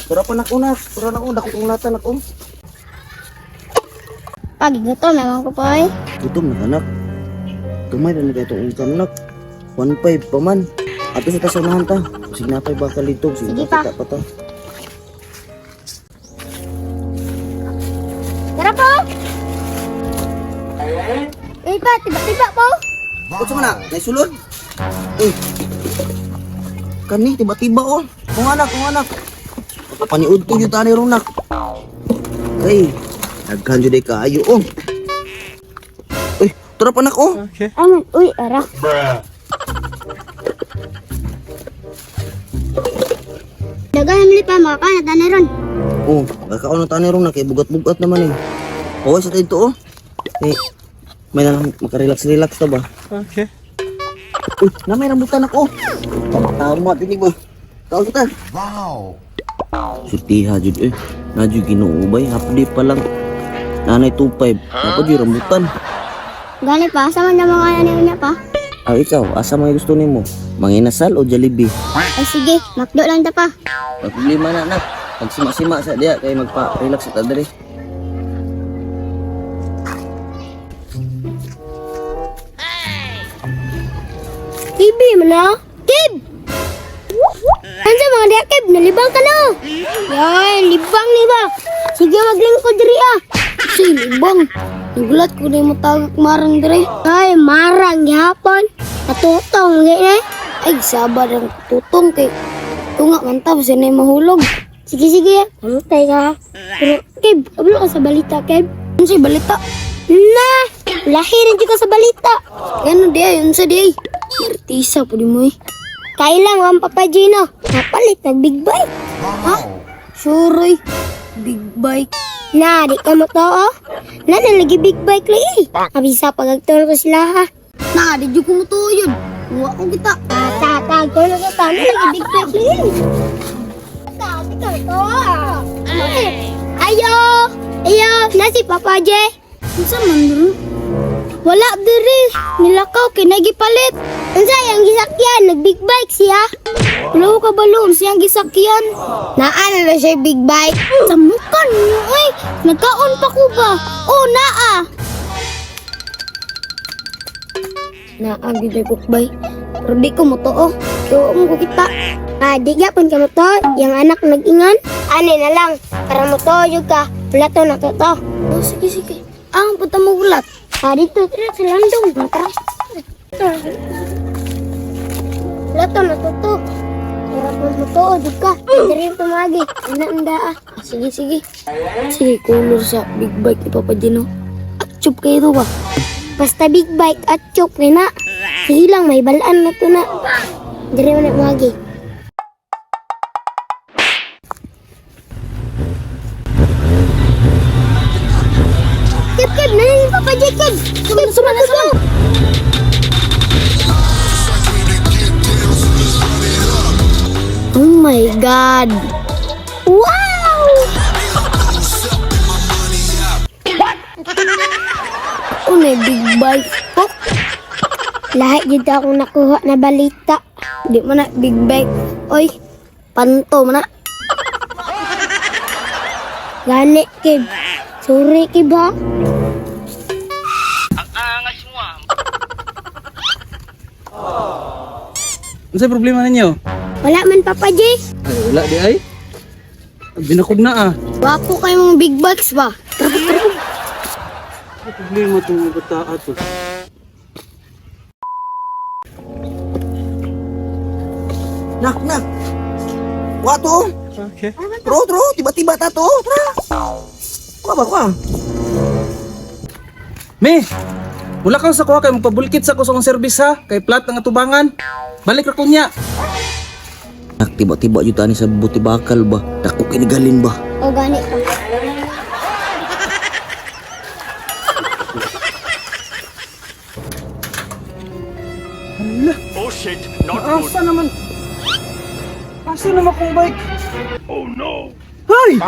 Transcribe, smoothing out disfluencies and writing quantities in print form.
Tara pa nak una, tara na una, dako lata nak oh. Pag gutom naman ko po eh. Gutom na anak. Gamay ra na kay itong income nak. 1.5 pa man. Ato sa tasanahan ta. Sige na pa'y baka litog. Sige, Sige pa. kita pa ta. Tara po. Uy pa, tiba-tiba po. Unsa man na? Naisulod? Uy. Kani tiba-tiba oh. Kung anak, kung anak. Paniud ko jud tani ron nak. Kay daghan jud ay kaayo oh. Uy, tara pa nak oh. Aman, uy, ara. Dagahan mo pa mga kana tani ron. Oh, kakaon na tani ron nak kay bugat-bugat naman eh. Okay sa dito oh. Eh, may na lang makarelax-relax ta ba? Okay. Uy, na may rambutan ako. Tama, tama ba? Tawag kita. Wow. Surtiha jud eh. Na jud Ginoo bay, half day pa lang. Nanay 25. Dapat jud rambutan. Gani pa, asa man na mga ano niya pa? Ah, ikaw, asa may gusto nimo? Manginasal o Jollibee? Ay sige, makdo lang ta pa. Wala problema na anak. Pagsima-sima sa diya kay magpa-relax sa ta diri. Kibi man na. Kib! Ansa mga diya, Kib? Nalibang ka na. Yan, libang ni ba? Sige, maglingkod diri ah. Si, libang. Nagulat ko na yung matawag marang diri. Ay, marang gihapon. Natutong, gaya na. Ay, sabar ang tutong kay tunga man ta, basta na mahulog. Sige, sige. Mamatay ka. Pero, Kib, kabalo ka sa balita, Kib. Ano sa balita? Na! Lahi rin ka sa balita. Ano di ay, unsa di ay? Artista po di mo eh. Kailang ang Papa Gino. Napalit nag big bike. Ha? Sure. Big bike. Na, di ka mo to oh. Na, nalagi big bike lagi. Abisa pagagturo ko sila ha. Na, di ko mo to yun. Wa ko kita. Sa tagturo ko ta, na lagi big bike lagi. Ta, di ka mo to ah. Ayo! Ayo! Na si Papa J. Unsa man dun? Wala diri. Nilakaw kay nagipalit. Unsa yang gisakyan? Nag big bike siya. Wala ko kabalo unsa yang gisakyan. Naa na na siya big bike. Samukan mo oy. Nagkaon pa ko ba? Oh, naa. Naa gid ay kukbay. Pero di ko motoo. Kaya mo ko kita. Ah, di gyapon ka moto. Yang anak nag-ingon. Ani na lang. Para motoo jud ka. Wala to na to to. Oh, sige sige. Ah, punta mo gulat. Ah, dito. Tara sa landong. Tara. Tara. Wala to na to to. Para po motoo jud ka. Diri yung tumagi. Ana ang daa. Ah, sige sige. Sige, kulor sa big bike ni Papa Gino. At chup kayo to ba? Basta big bike at chok na. Sige lang, may balaan na to na. Dire mo na magi. Kip, kip, nana si Papa Jacob. Suman, suman, suman. Oh my God. Wow! Unay big bike po. Lahat jud akong nakuha na balita. Di man na big bike. Oy, panto man na. Gani, Kib. Sorry, Kib, ha? Unsay problema ninyo? Wala man, Papa J. Ay, wala di ay. Binakog na ah. Wapo kayong big bikes ba? Tara, tara. Ano problema itong mga bata ato? Nak, nak. Wa to. Okay. Tro, tro, tiba-tiba ta to. Tara. Kuha ba, kuha? Me! Wala kang sa kuha kay magpabulkit sa ko sa akong service ha. Kay plat ang atubangan. Balik ra ko niya. Nak, tiba-tiba jud tani sa buti bakal ba? Dako kinigalin ba? O, gani pa. Oh shit, not good. Asa naman? Asa naman akong bike? Oh no! Hoy!